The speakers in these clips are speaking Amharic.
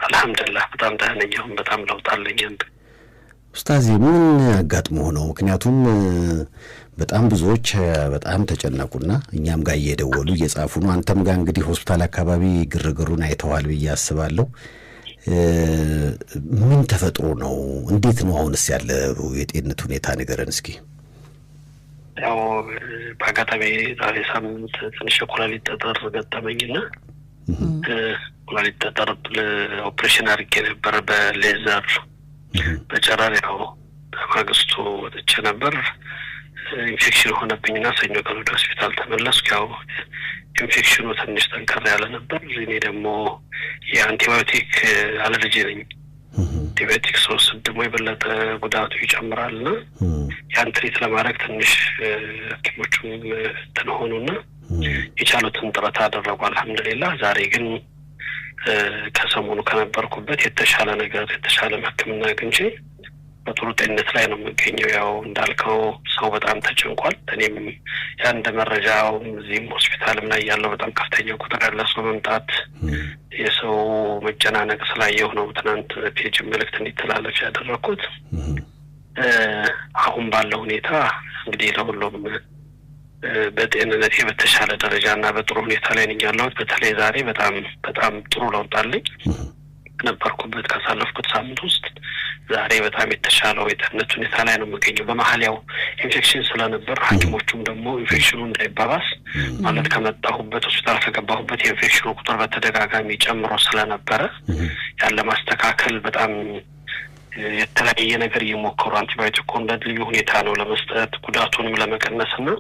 አልሐምዱሊላህ በጣም ደህና ነኝ። አሁን በጣም ለውጥ አለኝ። ኡስታዝ ምን አጋጥሞ ነው? ምክንያቱም በጣም ብዙዎች በጣም ተጨነቁና እኛም ጋር እየደወሉ እየጻፉ ነው። አንተም ጋር እንግዲህ ሆስፒታል አካባቢ ግርግሩን አይተዋል ብዬ አስባለሁ። ምን ተፈጥሮ ነው? እንዴት ነው አሁንስ ያለው የጤንነት ሁኔታ ንገረን እስኪ። ያው በአጋጣሚ ዛሬ ሳምንት ትንሽ የኩላሊት ጠጠር ገጠመኝና ኩላሊት ጠጠር ኦፕሬሽን አድርጌ ነበር በሌዘር በጨረር። ያው በማግስቱ ወጥቼ ነበር። ኢንፌክሽን ሆነብኝና ሰኞ ቀን ወደ ሆስፒታል ተመለስኩ። ያው ኢንፌክሽኑ ትንሽ ጠንከር ያለ ነበር። እኔ ደግሞ የአንቲባዮቲክ አለርጂ ነኝ። አንቲባዮቲክ ስወስድ ደግሞ የበለጠ ጉዳቱ ይጨምራል እና ያን treat ለማድረግ ትንሽ ሐኪሞቹም እንትን ሆኑና የቻሉትን ጥረት አደረጉ። አልሐምዱሊላህ ዛሬ ግን ከሰሞኑ ከነበርኩበት የተሻለ ነገር የተሻለ ሕክምና አግኝቼ በጥሩ ጤንነት ላይ ነው የምገኘው። ያው እንዳልከው ሰው በጣም ተጨንቋል። እኔም ያ እንደ መረጃው እዚህም ሆስፒታልም ላይ ያለው በጣም ከፍተኛ ቁጥር ያለ ሰው መምጣት የሰው መጨናነቅ ስላየሁ ነው ትናንት page መልእክት እንዲተላለፍ ያደረኩት። አሁን ባለው ሁኔታ እንግዲህ ለሁሉም በጤንነቴ በተሻለ ደረጃ እና በጥሩ ሁኔታ ላይ ነኝ ያለሁት። በተለይ ዛሬ በጣም በጣም ጥሩ ለውጥ አለኝ። ነበርኩበት ካሳለፍኩት ሳምንት ውስጥ ዛሬ በጣም የተሻለው የጤንነት ሁኔታ ላይ ነው የምገኘው። በመሀል ያው ኢንፌክሽን ስለነበር ሐኪሞቹም ደግሞ ኢንፌክሽኑ እንዳይባባስ ማለት ከመጣሁበት ሆስፒታል ከገባሁበት የኢንፌክሽኑ ቁጥር በተደጋጋሚ ጨምሮ ስለነበረ ያን ለማስተካከል በጣም የተለያየ ነገር እየሞከሩ አንቲባዮቲኩን በልዩ ሁኔታ ነው ለመስጠት ጉዳቱንም ለመቀነስ እና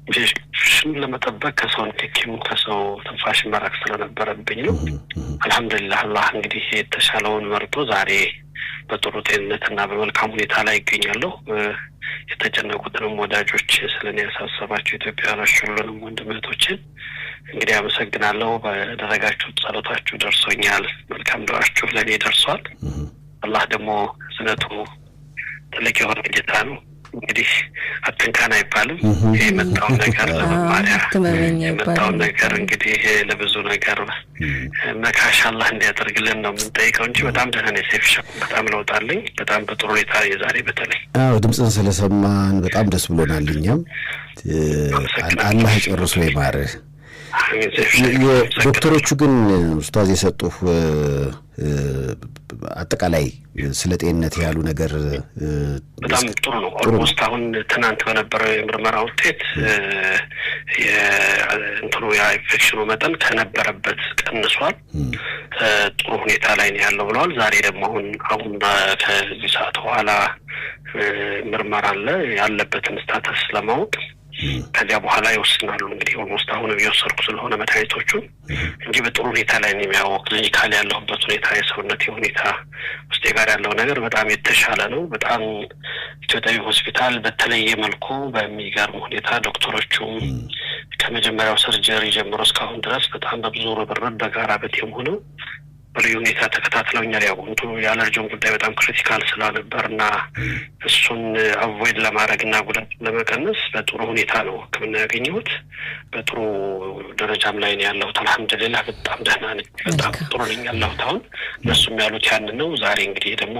ኢንፌክሽኑን ለመጠበቅ ከሰው ንክኪም ከሰው ትንፋሽ መራቅ ስለነበረብኝ ነው። አልሐምዱሊላህ አላህ እንግዲህ የተሻለውን መርጦ ዛሬ በጥሩ ጤንነትና በመልካም ሁኔታ ላይ ይገኛለሁ። የተጨነቁትንም ወዳጆች ስለኔ ያሳሰባቸው ኢትዮጵያውያኖች ሁሉንም ወንድም እህቶችን እንግዲህ አመሰግናለሁ። ባደረጋችሁት ጸሎታችሁ ደርሶኛል። መልካም ዱዓችሁ ለእኔ ደርሷል። አላህ ደግሞ እዝነቱ ትልቅ የሆነ ጌታ ነው። እንግዲህ አትንካን አይባልም። የመጣውን ነገር ለመማሪያ የመጣውን ነገር እንግዲህ ለብዙ ነገር መካሻ አላህ እንዲያደርግልን ነው የምንጠይቀው እንጂ በጣም ደህና ነኝ። ሴፍሻ በጣም ለውጥ አለኝ። በጣም በጥሩ ሁኔታ የዛሬ በተለይ አዎ ድምፅን ስለሰማን በጣም ደስ ብሎናል። እኛም አላህ ጨርሶ ይማርህ። ዶክተሮቹ ግን ኡስታዝ የሰጡህ አጠቃላይ ስለ ጤንነት ያሉ ነገር በጣም ጥሩ ነው። Almost አሁን ትናንት በነበረው የምርመራ ውጤት የእንትኑ የኢንፌክሽኑ መጠን ከነበረበት ቀንሷል። ጥሩ ሁኔታ ላይ ነው ያለው ብለዋል። ዛሬ ደግሞ አሁን ከዚህ ሰዓት በኋላ ምርመራ አለ ያለበትን status ለማወቅ ከዚያ በኋላ ይወስናሉ። እንግዲህ almost አሁንም እየወሰድኩ ስለሆነ መድኃኒቶቹን እንጂ በጥሩ ሁኔታ ላይ ነው የሚያወቅ clinical ያለሁበት ሁኔታ የሰውነቴ ሁኔታ ውስጤ ጋር ያለው ነገር በጣም የተሻለ ነው። በጣም ኢትዮጵያዊ ሆስፒታል በተለየ መልኩ በሚገርም ሁኔታ ዶክተሮቹም ከመጀመሪያው surgery ጀምሮ እስካሁን ድረስ በጣም በብዙ ርብርብ በጋራ በ team ሆነው በልዩ ሁኔታ ተከታትለውኛል። ያው እንትኑ የአለርጂውን ጉዳይ በጣም critical ስለነበር እና እሱን avoid ለማድረግ እና ጉዳት ለመቀነስ በጥሩ ሁኔታ ነው ሕክምና ያገኘሁት። በጥሩ ደረጃም ላይ ነው ያለሁት። አልሐምዱሊላህ በጣም ደህና ነኝ። በጣም ጥሩ ነኝ ያለሁት አሁን። እነሱም ያሉት ያንን ነው። ዛሬ እንግዲህ ደግሞ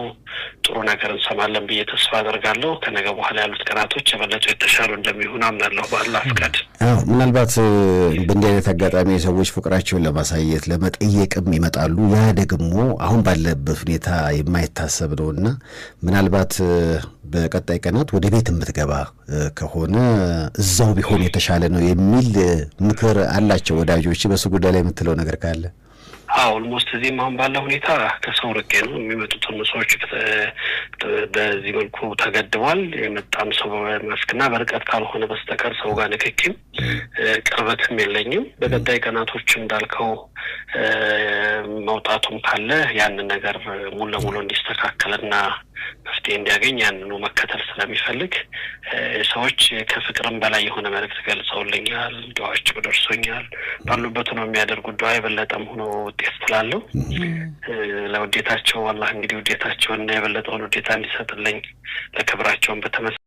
ጥሩ ነገር እንሰማለን ብዬ ተስፋ አደርጋለሁ። ከነገ በኋላ ያሉት ቀናቶች የበለጠ የተሻሉ እንደሚሆኑ አምናለሁ በአላህ ፍቃድ። አዎ ምናልባት በእንዲህ አይነት አጋጣሚ ሰዎች ፍቅራቸውን ለማሳየት ለመጠየቅም ይመጣሉ። ያ ደግሞ አሁን ባለበት ሁኔታ የማይታሰብ ነውና ምናልባት በቀጣይ ቀናት ወደ ቤት የምትገባ ከሆነ እዛው ቢሆን የተሻለ ነው የሚል ምክር አላቸው ወዳጆች። በሱ ጉዳይ ላይ የምትለው ነገር ካለ? አዎ almost እዚህም አሁን ባለ ሁኔታ ከሰው ርቄ ነው የሚመጡትን ሰዎች በዚህ መልኩ ተገድቧል። የመጣም ሰው በማስክና በርቀት ካልሆነ በስተቀር ሰው ጋር ንክኪም ቅርበትም የለኝም። በቀጣይ ቀናቶች እንዳልከው መውጣቱም ካለ ያንን ነገር ሙሉ ለሙሉ እንዲስተካከልና መፍትሄ እንዲያገኝ ያንኑ መከተል ስለሚፈልግ ሰዎች ከፍቅርም በላይ የሆነ መልእክት ገልጸውልኛል። ዱዓቸው ደርሶኛል። ባሉበት ነው የሚያደርጉት ዱዓ የበለጠም ሆኖ ውጤት ስላለው ለውዴታቸው አላህ እንግዲህ ውዴታቸውን እና የበለጠውን ውዴታ እንዲሰጥልኝ ለክብራቸውን በተመሳሳይ